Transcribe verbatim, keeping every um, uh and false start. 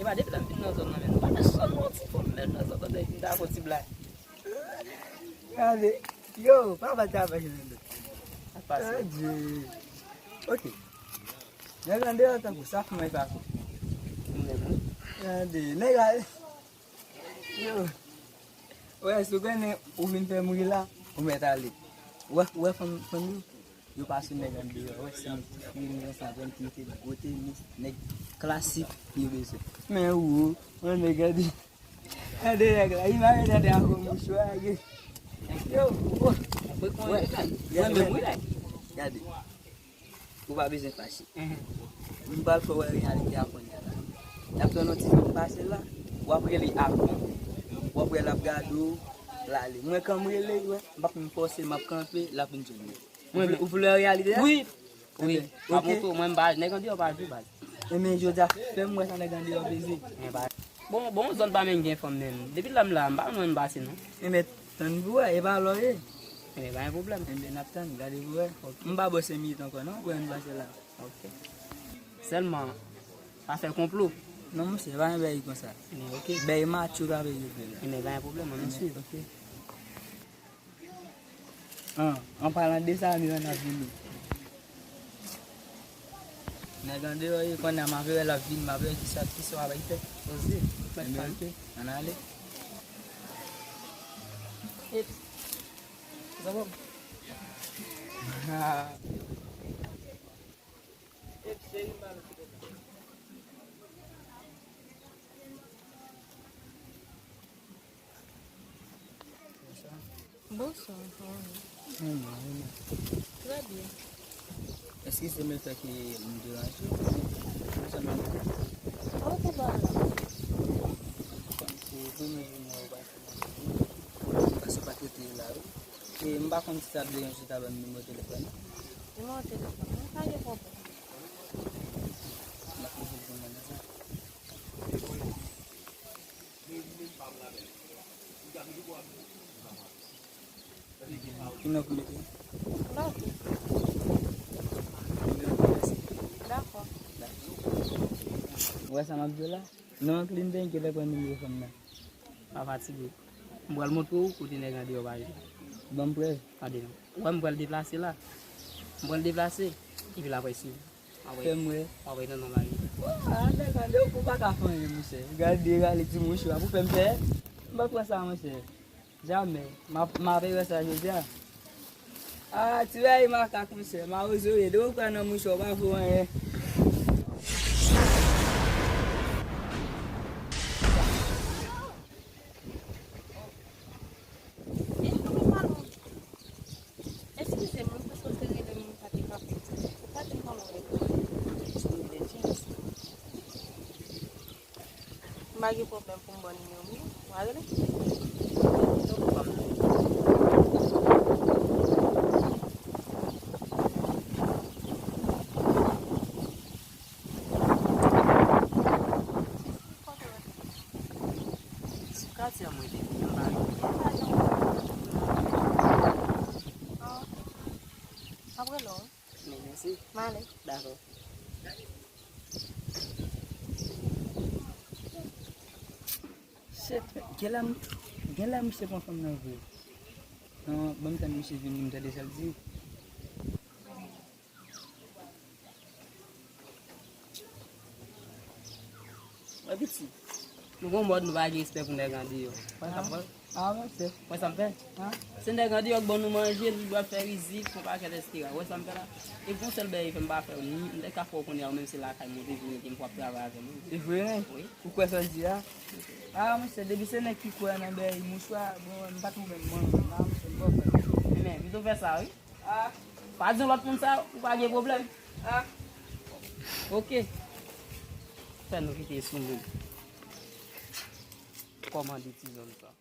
E pa depi lè m vin nan zòn nan, men m pa fè sèlman yon ti fanm menm nan zòn nan, m ta fè yon ti blag. Gade, yo, papa travay menm. Ap pase. Adye. Ok. Nèg andeyò tankou sa, fanm pa ko. Menm, wi. Gade, nèg la, yo. Wè, si w konnen ou vin fè m ri la, ou mèt ale. Wè, wè, fanm, fanm yo, yo pa sou nèg andeyò. Wè, se nèg ki fini ansanm avè m, ki mete gwo tenis, nèg klasik, yo bezwen. Men ou, ou, mwen nèg andeyò. Gade nèg la, imajine gade ak yon mouchwa, yo. Yo, oh. Wè, mwen menm, wi, la. Gade. Ou pa bezwen fache. M pral fè w wè reyalite a kounye a la. N ap tann yon ti fanm pase la, w ap rele aprann. W ap wè l ap gade w, l ale. Mwen, kan m rele, wè, m p ap menm fòse, m ap kanpe, l ap vin jwenn mwen. Ou vle, ou vle wè reyalite a? Wi. Wi. Ebyen, pa ok. Montre w, mwen m pa, nèg andeyò pa jwe baz. Ebyen, jodi a, fè m wè sa nèg andeyò peze. Bon, bon, zòn pa menm gen fanm menm. Depi lè m la, m pa konn wè m pase non. Ebyen, tann pou wè, e pa lò ye. Ebyen, pa gen pwoblèm. Ebyen, n ap tann, gade pou wè. Ok. M pa bò senk minit ankò non, pou wè m pase la. Ok. Sèlman, pa fè konplo. Non, monchè, pa gen bagay konsa. Ebyen, ok. Bagay matcho ka peye yo fè la. Ebyen, pa gen pwoblèm, ann swiv. Ok. An, an palan de sa, Miran ap vini. Nèg andeyò, e kounye a, m ap wè l ap vini, m ap wè kisa, kisa w ap fè. Oze, mèt fè. Ebyen, ok, ann ale. Epi, sa bon? Bonswa, kòman w ye? Mwen byen, mwen byen. Trè byen. Eskize m lè ke m deranje w. Sa m ap di? Oke, pa gen. Kòm se premye jou mwen wè w pase nan vi m, paske w pa t rete la, wi. E m pa konn si sa ap deranje w ta ban m nimewo telefòn ou. Nimewo telefòn mwen, pa gen pwoblèm. M ap ouvri l pou mwen nan sa. Ki non pou mete? Dakò. Dakò. Ou wè sa m ap di w la? Non, Clinton, ki lè pran nimewo fanm nan. Pa fatige. M pral montre w kote nèg andeyò pa jwe. Ban m prèv. Tande non. Ou wè m pral deplase la. M pral deplase. Epi l ap swiv. Fè m wè. W ap wè nan non la. Ah, nèg andeyò, ou pa ka fè anyen, monchè. Gade, rale ti mouchwa pou fè m pè. M pa pran sa, monchè. Jamè. M ap, m ap wè sa jodi a. Ah, ti bagay makak, monchè. Mawozo ye. Depi w kwè nan mouchwa, w pa fè anyen. Eskize m, mwen panse w te rele m, m pa te ka pran. Ou pa di m kòman w rele. M pa gen pwoblèm pou m ba w nimewo m, non. W a rele? Sou katye a mwen te vin, m pa rete. Apre lò. Men mèsi. M ale. Dakò. Shit, genlè m, genlè misye pran fanm nan vre. Non, ban m tann misye vini, m tande sa l di. Wè piti, nou gon mòd nou pa gen respè pou nèg andeyò. Wè sa m fè? Ah, monchè. Wè sa m fè? Se nèg andeyò k ban nou manje, nou dwe fè rizib, fè yon pakèt etsetera. Wè sa m fè la? E gon sèl bagay fè m pa fè w ni, m te ka fè w konnen a, menm se lakay mwen te vini, ke m pwòp travay avè mwen. Se vre, wi. Ou kwè sa w di a? Ah, monchè, depi se nèg ki kwè nan bagay mouchwa, bon, m pa twouve m mwen, la, monchè, m pa fè. Men, pito fè sa, wi. Ah. Pa di yon lòt moun sa, ou pa gen pwoblèm. Ah. Ok. Fè nou kite sou moun. Kòmande ti zòn sa.